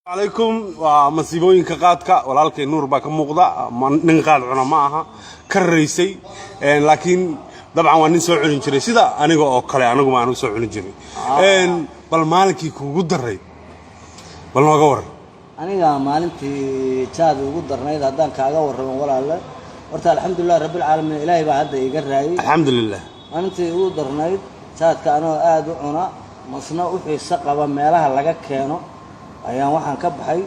Calaykum. Waa masiibooyinka qaadka. Walaalkay Nuur baa ka muuqda. Nin qaad cuna ma aha, ka raysay, laakiin dabcan waa nin soo cunin jiray sida aniga oo kale. Aniguma aanu soo cunin jiray. Bal maalinkii kuugu daray bal nooga waran. Aniga maalintii jaad ugu darnayd haddaan kaaga warramo, walaalle, horta alxamdulilah rabbilcaalamiin, Ilaahay baa hadda iga raayay. Alxamdulilah. Maalintii ugu darnayd jaadka, anoo aada u cuna masna u xiiso qaba meelaha laga keeno, ayaan waxaan ka baxay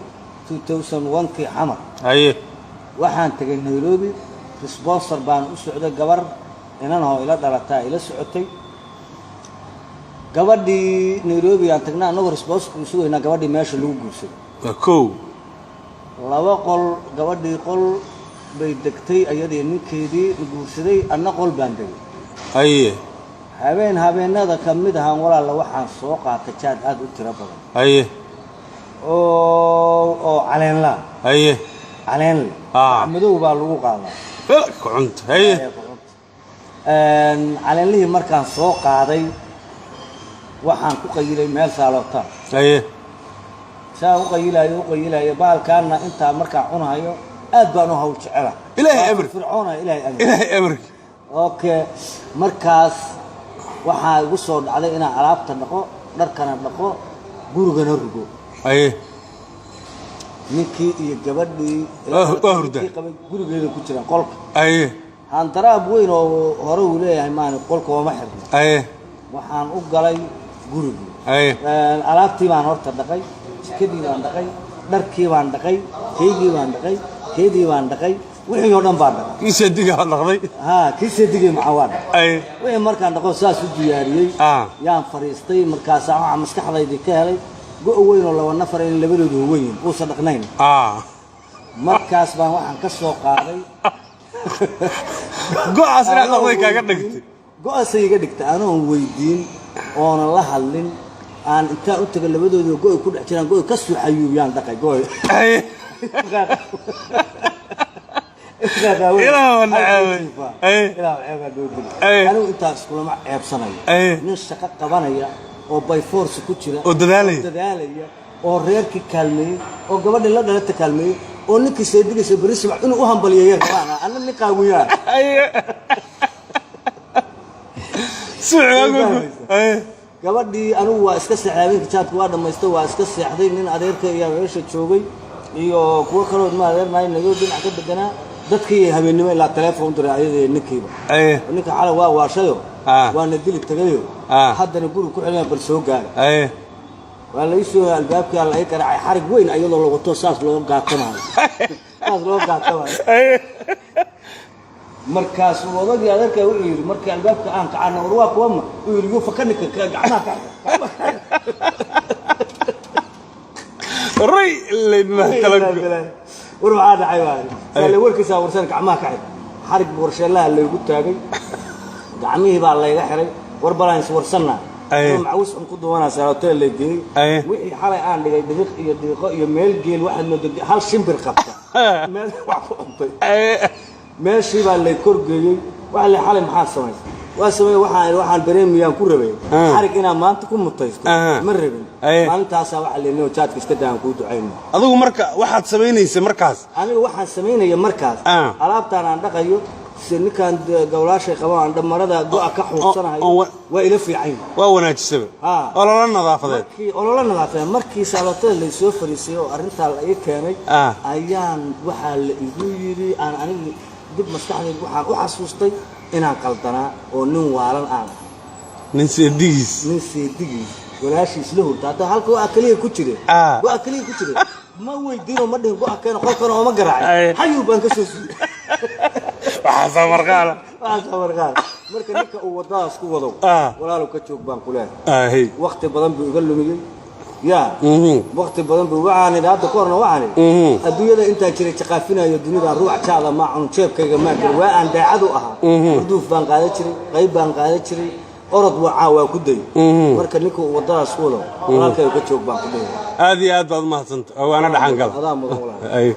2001-kii Xamar. Waxaan tegay Nairobi, sponsor baan u socday. Gabar inanahoo ila dhalataa ila socotay. Gabadhii Nairobi aan tagnay, annagoo sponsorku sugaynaa, gabadhii meesha lagu guursaday. Waa kow. Laba qol, gabadhii qol bay degtay ayadii ninkeedii guursaday, anna qol baan degay. Habeen habeenada ka mid ahaan, walaalla, waxaan soo qaatay jaad aada u tiro badan oo caleenlaa. Caleenle. Madow baa lagu qaadaa. Ku cunta, haye. Caleenlihii markaan soo qaaday, waxaan ku qayilay meel saalootaan. Saa u qayilayo, u qayilayo, bahalkaana intaa markaan cunahayo aad baan u hawl jecela. Ilaahay amar. Fircoona, Ilaahay amar. Ilaahay amarki. Okay, markaas waxaa igu soo dhacday inaan alaabta dhaqo, dharkana dhaqo, gurigana rugo. Ninkii iyo gabadhii Waa hurdaa. ninkii qabay gurigeeda ku jiraan qolka. Handaraab weyn oo hore uu leeyahay maani, qolka ooma xirno. Waxaan u galay gurigii. Alaabtii baan horta dhaqay, jikadii baan dhaqay, dharkii baan dhaqay, keygii baan dhaqay, keedii baan dhaqay, wixii oo dhan baan dhaqay. Kii seedigaa dhaqday. Ha, kii seedigii maxaa waa dhaqay. Wixii markaan dhaqo, saas u diyaariyey, yaan fadhiistay. Markaasaa waxaa maskaxdaydii ka helay go' weyn oo laba nafar in labadoodu huwan yihin uusan dhaqnayn. Markaas baan waxaan ka soo qaaday Go'aas inaad dhaqday kaaga dhigtay. Go'aasay iga dhigtay. Anoon weydiin oonan la hadlin, aan intaan u taga labadooda go'y ku dhex jiraan, go'y ka soo xayuubiyaan dhaqay go'y. Ilaah waa naceebay. Ilaah ceebaa loo geli. Anigu intaas kulama ceebsanayo. Nin shaqo qabanaya oo by force ku jira oo dadaalaya. Oo dadaalaya, oo reerkii kaalmeeyey, oo gabadhii la dhalata kaalmeeyey, oo ninkii seedigaysa beri subax inuu u hambaliyeeyo rabaan, anna nin qaawiyaan. Suuc. Gabadhii anigu waa iska seexday. Habeenka jaadka waa dhamaystay, waa iska seexday. Nin adeerka ayaa meesha joogay iyo kuwo kalood ma adeernaay, Nairobi dhinac ka deganaa. Dadkii habeennimo ilaa telefoon diray ayadii ninkiiba. Ninka xalay waa waashayo, waana dili tagayo, haddana guri ku celina, bal soo gaara. Waa la ii soo albaabkaa la ii garaacay, xarig weyn ayadoo la wato, saas loo gaatamayo, saas loo gaatamayo. Markaasuu odagii adeerka wuxuu yidhi, markii albaabka aan kacana, "War waa kuwama?" Uu yidhi, "Yuufa ka ninka gacmaha ka xir." Ray leyd ma kala. War maxaa dhacay baa saale warkiisaa warsan, gacmaha ka xir. Xarig warsheellaha laygu taagay, gacmihii baa layga xiray. War balaan is warsanna. Macawis un ku duwanaa hotel lay geeyey. Wixii xalay aan dhigay dhibiq iyo dhiiqo iyo meel geel, waxaad moodaa hal shimbir qabta meel wax ku cuntay. Meeshii baa lay korgeeyey. Waxa la xalay maxaad samaysay? Waa sameeyey, waxaan bareemiyaan ku rabay xarig inaan maanta ku mutaysto ma rabin. Maalintaasaa waxaa leeyahay, jaadka iska daa, aan kuu ducayno. Adigu marka waxaad samaynaysa markaas? Aniga waxaan samaynaya markaas, alaabtaan aan dhaqayo, se ninkaan gawlaashay qabo, aan dhamarada go'a ka xuursanahayo, waa ila fiican yihin. Waa wanaajisaba. Ololo nadaafadeed. Markii ololo nadaafadeed, markii saalootada laysoo fariisiyey oo arrintaa la ii keenay, ayaan waxaa la igu yidhi, aan aniga dib maskaxdayda waxaan u xasuustay inaan qaldanaa oo nin waalan aan ahay. Nin seedigiis. Nin seedigiis walaashiis la hurta hadda halka go'a kaliya ku jire. Go'a kaliya ku jire, ma weydiinoo ma dhihin go'a keeno, qolkana ooma garaacay, xayuu baan ka soo siiyey. Waxaasaa marqaala. Waxaasaa marqaal. Marka ninka uu waddadaas ku wado, walaalow ka joog baan ku leeyahay. Waqti badan buu iga lumiyey ya. Waqti badan buu. Waxaan idhi hadda ka horna, waxaan idhi, adduunyada intaan jiray jaqaafinayo dunida, ruux jaada maa cun, jeebkayga maa gelin, waa aan daacad u ahaa. Urduuf baan qaadan jiray, qayb baan qaadan jiray, orod wacaa waa ku day. Marka ninka uu waddadaas ku wado, walaalkayga ka joog baan ku leeyahay. Aad iyo aad baad umahadsanta, waana dhaxan gala. Adaa mudan, walaal.